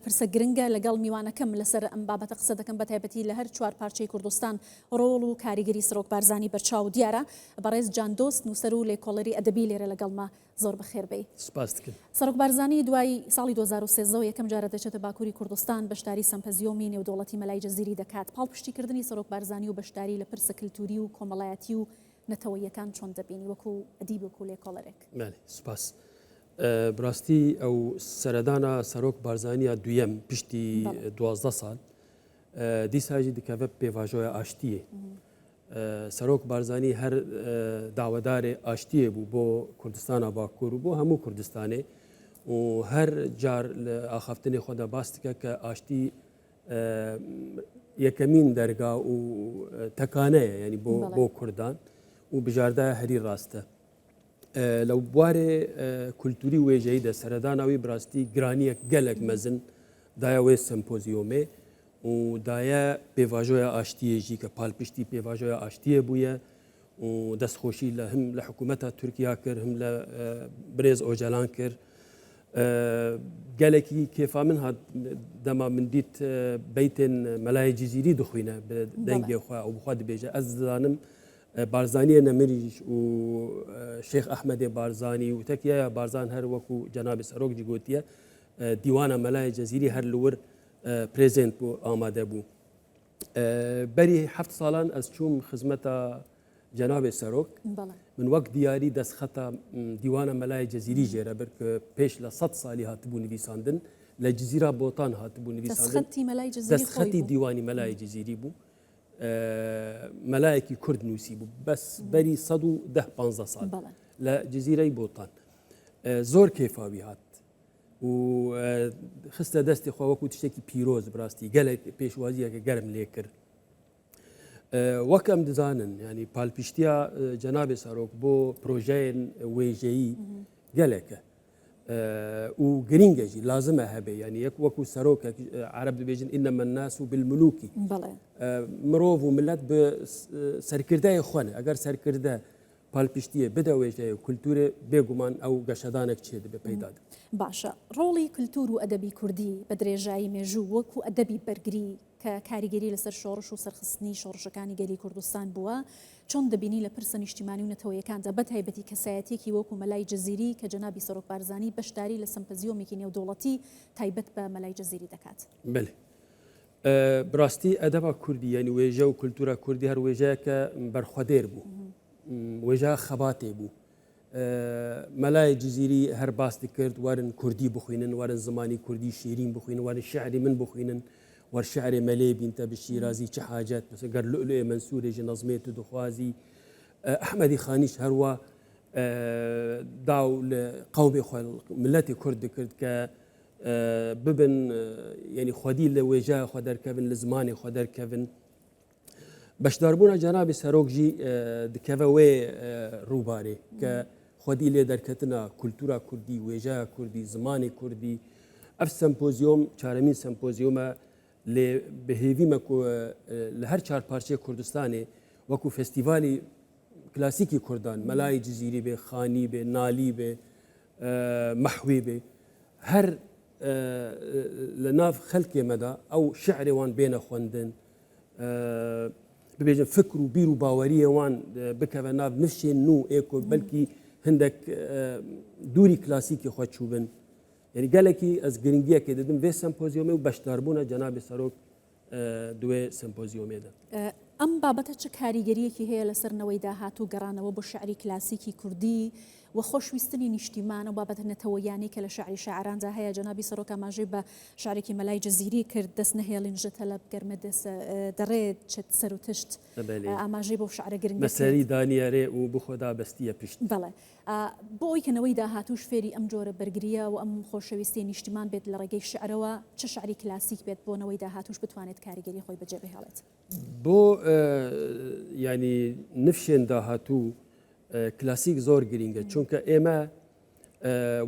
پرسە گرنگە لەگەڵ میوانەکەم لەسەر ئەم بابەتە قسە دەکەم بەتایبەتی لە هەر چوار پارچەی کوردستان ڕۆڵ و کاریگەری سەرۆک بارزانی بەرچاو و دیارە. بەڕێز جان دۆست نووسەر و لێکۆڵەری ئەدەبی لێرە لەگەڵمە زۆر بەخێر بێی. سپاست دکەم. سەرۆک بارزانی دوای ساڵی 2013 وە یەکەم جارە دەچێتە باکووری کوردستان بەشداری سەمپەزیۆمی نێودەوڵەتی مەلای جزیری دەکات. پاڵپشتیکردنی سەرۆک بارزانی و بەشداری لە پرسە کلتووری و کۆمەڵایەتی و نەتەوەییەکان چۆن دەبینی وەکو ئەدیبێک و لێکۆڵەرێک؟ بەلێ سپاس. براستی ئەو سەردانا سەرۆک بارزانیا دویەم پشتی 12 ساڵ دیساژی دکەڤە پێڤاژۆیا ئاشتیە. سەرۆک بارزانی هەر داوەدارێ ئاشتیە بوو بۆ کوردستانە باکوور و بۆ هەموو کوردستانێ و هەر جار لە ئاخافتنی خۆدا باس دکە کە ئاشتی یەکەمین دەرگا و تەکانەیە ینی بۆ بۆ کوردان و بژاردە هەری ڕاستە. لە بوارێ کولتوری وێژەیی دە سەرداناوی براستی گرانیەک گەلک مەزن دایە وێ سەمپۆزیۆمێ و دایە پێڤاژۆیا ئاشتیە ژی کە پالپشتی پێڤاژۆیا ئاشتیە بوویە و دەستخۆشی لە هەم لە حکوومەتە تورکیا کرد هەم لە برێز ئۆجالان کرد گەلێکی کێفا من هات دەما من دیت بیتێن مەلای جزیری دخوینە دەنگێ خوا و بخوا دبێژە ئەز دزانم بارزانیە نەمریش و شێخ ئەحمەدێ بارزانی و تەکیە بارزان هەر وەکو جەنابی سەرۆک جی گوتیە دیوانە مەلای جزیری هەر لور present بوو ئامادە بوو بەری هەفت ساڵان ئەس چووم خزمەتە جەنابێ سەرۆک من وەک دیاری دەستخەتە دیوانە مەلای جزیری ژێرە بر کە پێش لە سە ساڵی هاتبوو نویساندن لە جزیرا بۆتان هاتبوو نویساندن دەستخەتی دیوانی مەلای جزیری بوو مەلایەکی کورد نووسی بوو بەس بەری 110 15 ساڵ لە جزیرەی بۆتان زۆر کێفاوی هات و خستە دەستی خۆ وەکو تشتێکی پیرۆز براستی گەلێک پێشوازیەکە گەرم لێ کرد وەک ئەم دزانن ینی پالپشتیا جەنابێ سەرۆک بۆ پرۆژەیەن وێژەیی گەلێکە و گرینگەژی لازمە هەبێ ینی یەک وەکو سەرۆکێک عرب دەبێژن إنما الناس بالملوك مرۆڤ و ملت بە سەرکردای خوێنە ئەگەر سەرکردە پالپشتیە بدە وێژەیە و کولتورێ بێگومان ئەو گەشەدانێک چێ دەبێ پەیدا دەبێ. باشە ڕۆڵی کولتور و ئەدەبی کوردی بە درێژایی مێژوو وەکو ئەدەبی بەرگری کە کاریگەری لەسەر شۆڕش و سەرخستنی شۆڕشەکانی گەلی کوردستان بووە چۆن دەبینی لە پرسە نیشتیمانی و نەتەوەیەکاندا بە تایبەتی کەسایەتیەکی وەکو مەلای جزیری کە جەنابی سەرۆک بارزانی بەشداری لە سەمپەزیۆمێکی نێودەوڵەتی تایبەت بە مەلای جزیری دەکات؟ بەلێ براستی ئەدەبا کوردی یعنی وێژە و کولتورە کوردی هەر وێژەیەکە بەرخوەدێر بوو وێژە خەباتێ بوو مەلای جززیری هەر باس دکرد وەرن کوردی بخوێنن وەرن زمانی کوردی شیرین بخوێن وەرن شعری من بخوێنن وەر شعرێ مەلێ بینتە بە شیرازی چ حاجەت مثلا گەر لؤلؤ مەنسوورێ ji نەزمێت و دخوازی ئەحمەدی خانیش هەروە داو لە قومی خۆ ملەتی کورد دکرد کە ببن یعنی خودی لە وێژە خۆ دەرکەون لە زمانی خۆ دەرکەون بەشداربوونا جەنابی سەرۆک ژی دکەڤە وێ ڕووبارێ کە خودی لێ دەرکەتنا کولتورا کوردی وێژە کوردی زمانی کوردی ئەف سەمپۆزیۆم چارەمین سەمپۆزیۆمە لێ بەهێویمە لە هەر چار پارچەی کوردستانێ وەکو فستیڤالی کلاسیکی کوردان مەلای جززیری بێ خانی بێ نالی بێ مەحوی بێ هەر لە ناو خەلکێ مەدا ئەو شعرێ وان بێنە خوەندن ببێژن فکر و بیر و باوەریە وان بکەوە ناو نفشێن نوو ئێکۆ بەلکی هەندێک دووری کلاسیکی خۆ چووبن یعنی گەلێکی ئەس گرنگیەکێ دەدم vê سەمپۆزیۆمێ و بەشداربوونە جەنابی سەرۆک دوێ سەمپۆزیۆمێدا. ئەم بابەتە چ کاریگەرییەکی هەیە لەسەر نەوەی داهاتوو، گەڕانەوە بۆ شیعری کلاسیکی کوردی و خۆشویستنی نیشتیمان، ئەو بابەتە نەتەوەییانەی کە لە شیعری شاعراندا هەیە، جەنابی سەرۆک ئاماژەی بە شیعرێکی مەلای جزیری کرد، دەست نەهێڵین ژە تەلەب گەرمە دەڕێ چت سەر و تشت، ئاماژەی بەو شیعرە گرنگە کرد. مەسەری دانیە رێ و بخۆدا بەستیە پشت. بەڵێ. بۆ ئەوەی کە نەوەی داهاتووش فێری ئەم جۆرە بەرگرییە و ئەم خۆشەویستییە نیشتیمان بێت لە ڕێگەی شیعرەوە، چ شیعری کلاسیک بێت بۆ نەوەی داهاتووش بتوانێت کاریگەری خۆی بەجێ بهێڵێت. بۆ یانی نفشێن داهاتوو کلاسیک زۆر گرینگە چونکە ئێمە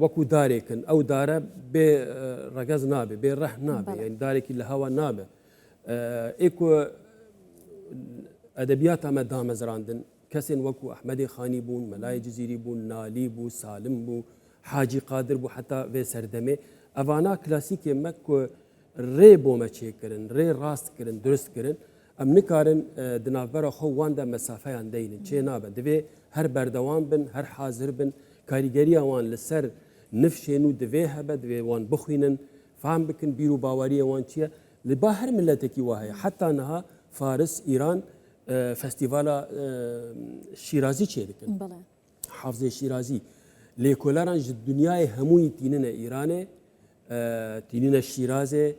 وەکو دارێکن ئەو دارە بێ ڕەگەز نابێ بێ ڕەه نابێ یعنی دارێکی لە هەوا نابێ ئێکۆ ئەدەبیات ئەمە دامەزراندن کەسێن وەکو ئەحمەدێ خانی بوون، مەلای جزیری بوون، نالی بوو، سالم بوو، حاجی قادر بوو حەتا ڤێ سەردەمێ. ئەڤانا کلاسیکێ مە کو رێ بۆ مە چێ کرن، رێ راست کرن، دروست کرن، ئەم نکارن د ناڤبەرا خۆ وان دە مەسافەیان دەینن، چێ نابە، دڤێ هەر بەردەوام بن، هەر حازر بن، کاریگەرییا وان li ser nifşê nû divê hebe, divê wan bixwînin, fehm bikin bîr û baweriyê wan çi ye. Li ba her miletekî wa heye. Heta niha Faris, Îran festîvala Şîrazî çêdikin. Hafizê Şîrazî. Lêkoleran ji dinyayê hemûyî tînine Îranê, tînine Şîrazê,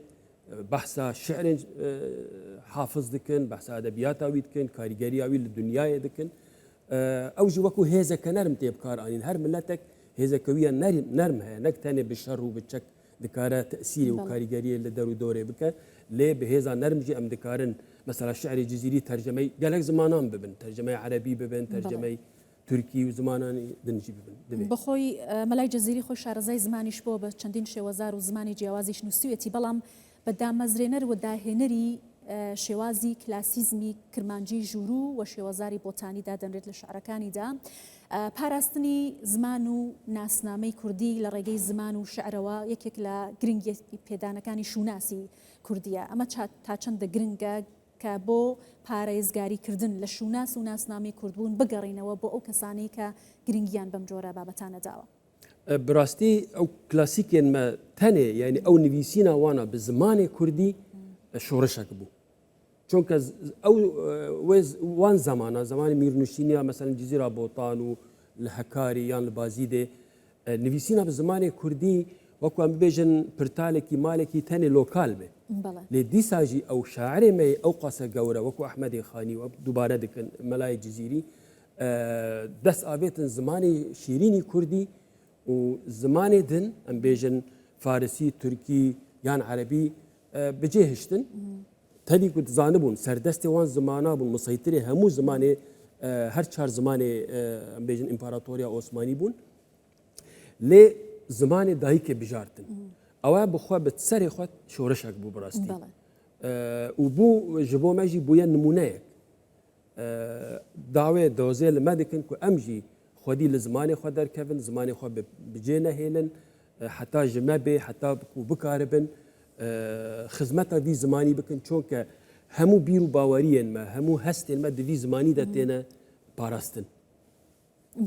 behsa şi'rên Hafiz dikin, behsa edebiyata wî dikin, karîgeriya wî li dinyayê dikin. Ew jî wekû hêzeke nerm tê bikaranîn. Her miletek hêzeke wî ya nerm heye, nek tenê bi şer û bi çek dikare tesîrê û karîgeriyê li der û dorê bike. Lê bi hêza nerm jî em dikarin mesela şi'rê Cizîrî tercemeyî gelek zimanan bibin, tercemeyê erebî bibin, tercemeyî تورکی و زمانانی din jî bibin. Divê. Bi xwe مەلای جزیری خۆی شارەزای زمانیش بووە بە چەندین شێوەزار و زمانی جیاوازیش نووسیویەتی، بەڵام بە دامەزرێنەر و داهێنەری شێوازی کلاسیزمی کرمانجی ژووروو و شێوەزاری بۆتانی دادەنرێت لە شعرەکانیدا. پاراستنی زمان و ناسنامەی کوردی لە ڕێگەی زمان و شعرەوە یەکێک لە گرنگی پێدانەکانی شوناسی کوردییە. ئەمە تا چەندە گرنگە کە بۆ پارێزگاری کردن لە شوناس و ناسنامەی کوردبوون بگەڕێینەوە بۆ ئەو کەسانەی کە گرنگیان بەم جۆرە بابەتانە داوە؟ براستی ئەو کلاسیکێن مە تەنێ یعنی ئەو نویسینا وانە بە زمانێ کوردی شۆڕشەک بوو چونکە ئەو وان زمانە زمانی میرنشینیا مەسەلەن جزیرا بۆتان و لە هەکاری یان لە بازیدێ نویسینا بە زمانێ کوردی وەکو ئەم ببێژن پرتالێکی مالێکی تەنێ لۆکال بێ لێ دیساژی ئەو شاعرێ مەی ئەو قاسە گەورە وەکو ئەحمەدی خانی و دووبارە دکن مەلای جزیری دەست ئاوێتن زمانی شیرینی کوردی و زمانی دن ئەم بێژن فارسی تورکی یان عەربی بجێ هشتن تەبی ku dizanibûn serdestê wan zimana bûn miseytirê hemû zimanê her çar zimanê em bêjin împaratoriya Osmanî bûn lê zimanê dayikê bijartin. Ew bi xwe bi serê xwe şoreşek bû bi rastî. Û bû ji bo me jî bûye nimûneyek. Dawê dozê li me dikin ku em jî xwedî li zimanê xwe derkevin, zimanê xwe bi cê nehêlin, heta ji me bê, heta ku bikaribin xizmeta vî zimanî bikin çonke hemû bîr û baweriyên me, hemû hestên me di vî zimanî de têne parastin.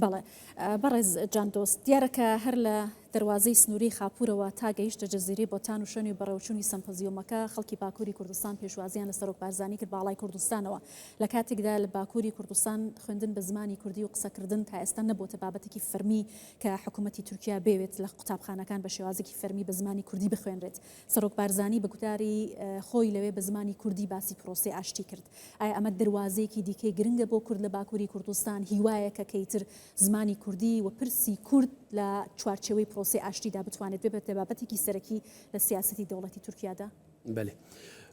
بەڵێ بەڕێز جان دۆست، دیارە کە هەر لە دەروازەی سنووریی خاپوورەوە تا گەیشتە جزیرەی بۆتان و شوێنی بەڕێوەچوونی سەمپۆزیۆمەکە، خەڵکی باکووری کوردستان پێشوازییان لە سەرۆک بارزانی کرد بە ئاڵای کوردستانەوە. لە کاتێکدا لە باکووری کوردستان خوێندن بە زمانی کوردی و قسەکردن تا ئێستا نەبووەتە بابەتێکی فەرمی کە حکوومەتی تورکیا بێوێت لە قوتابخانەکان بە شێوازێکی فەرمی بە زمانی کوردی بخوێنرێت. سەرۆک بارزانی بە گوتاری خۆی لەوێ بە زمانی کوردی باسی پرۆسەی ئاشتی کرد. ئایا ئەمە دەروازەیەکی دیکەی گرنگە بۆ کورد لە باکووری کوردستان، هیوایەکە کە ئیتر زمانی کوردی و پرسی کورد لە چوارچێوەی پرۆسەی ئاشتیدا بتوانێت ببێتە بابەتێکی سەرەکی لە سیاسەتی دەوڵەتی تورکیادا؟ بەلێ.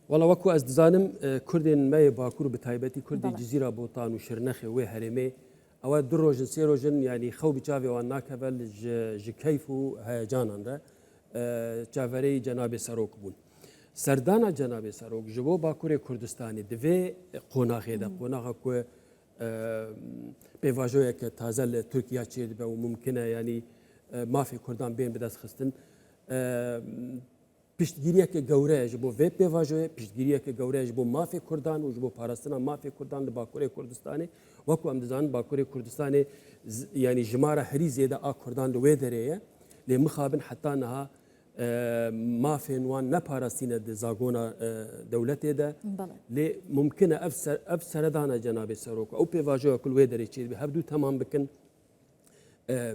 وەڵا وەکو ئەز دزانم کوردێن مەێ باکوور بە تایبەتی کوردی جزیرا بۆتان و شرنەخێ وێ هەرێمێ ئەوە دو ڕۆژن سێ ڕۆژن یانی خەو بچاوێ وان ناکەڤە ژ کەیف و هەیەجانان رە چاڤەرێی جەنابێ سەرۆک بوون. سەردانا جەنابێ سەرۆک ji bo Bakurê Kurdistanê di vê qonaxê de qonaxa ku pêvajoyeke taze li Tirkiya çêdibe û mumkin e yanî mafê Kurdan bên bidestxistin piştgiriyeke gewre ye ji bo vê pêvajoyê, piştgiriyeke gewre ye ji bo mafê Kurdan û ji bo parastina mafê Kurdan li Bakurê Kurdistanê. Wek em dizanin Bakurê Kurdistanê yanî jimara herî zêde a Kurdan li wê derê ye. Lê mixabin heta niha mafên wan neparastîne di zagona dewletê de. Lê mumkin e ev ev seredana cenabê serok ew pêvajoya ku li wê derê çêdibe hevdû temam bikin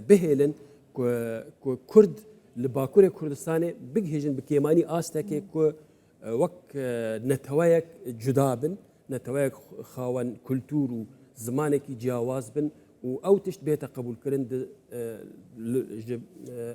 bihêlin ku ku Kurd li Bakurê Kurdistanê bigihîjin bi kêmanî astekê ku wek neteweyek cuda bin, neteweyek xawen kultûr û zimanekî ciyawaz bin û ew tişt bête qebûlkirin di ji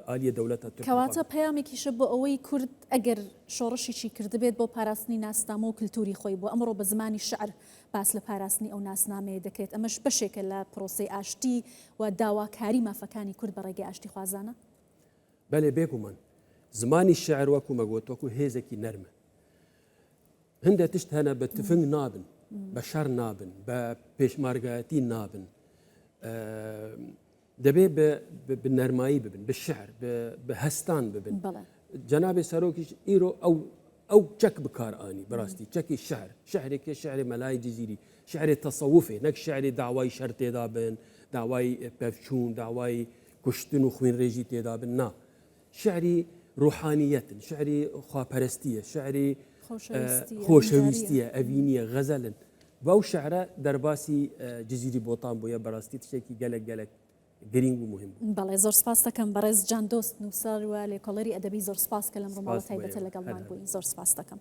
aliyê dewleta Tirk. Kewate peyamekî bo ئەوەی کورد ئەگەر شۆڕشیشی کردبێت بۆ پاراستنی ناسنامە و کلتوری خۆی بۆ ئەمڕۆ بە زمانی شعر باس لە پاراستنی ئەو ناسنامەیە دەکرێت، ئەمەش بەشێکە لە پرۆسەی ئاشتی و داواکاری مافەکانی کورد بە ڕێگەی ئاشتیخوازانە؟ بەلێ بێگومان. زمانی شیعر وەکو مە گۆت وەکو هێزێکی نەرمە. هندێ تشت هەنە بە تفنگ نابن، بە شەڕ نابن، بە پێشمارگایەتی نابن. دەبێ بە نەرمایی ببن، بە شیعر، بە هەستان ببن. جەنابی سەرۆکیش ئیرۆ ئەو ئەو چەک بکار ئانی بەڕاستی چەکی شعر شعرێکێ شعری مەلای جزیری شعری تەسەوفێ نەک شعری داوای شەر تێدا بن داوای پەڤچوون داوای کوشتن و خوێنڕێژی تێدا بن نا شعری ڕوحانیەتن شعری خواپەرستیە شعری خۆشەویستیە ئەڤینیە غەزەلن بەو شعرە دەرباسی جزیری بۆتان بووە بەڕاستی تشتێکی گەلک گەلک گرینگ و مهم بوو. بەڵێ زۆر سپاست دەکەم بەڕێز جان دۆست نووسەر و لێکۆڵەری ئەدەبی زۆر سپاس کە لەم ڕووماڵە تایبەتە لەگەڵمان بووی زۆر سپاست دەکەم.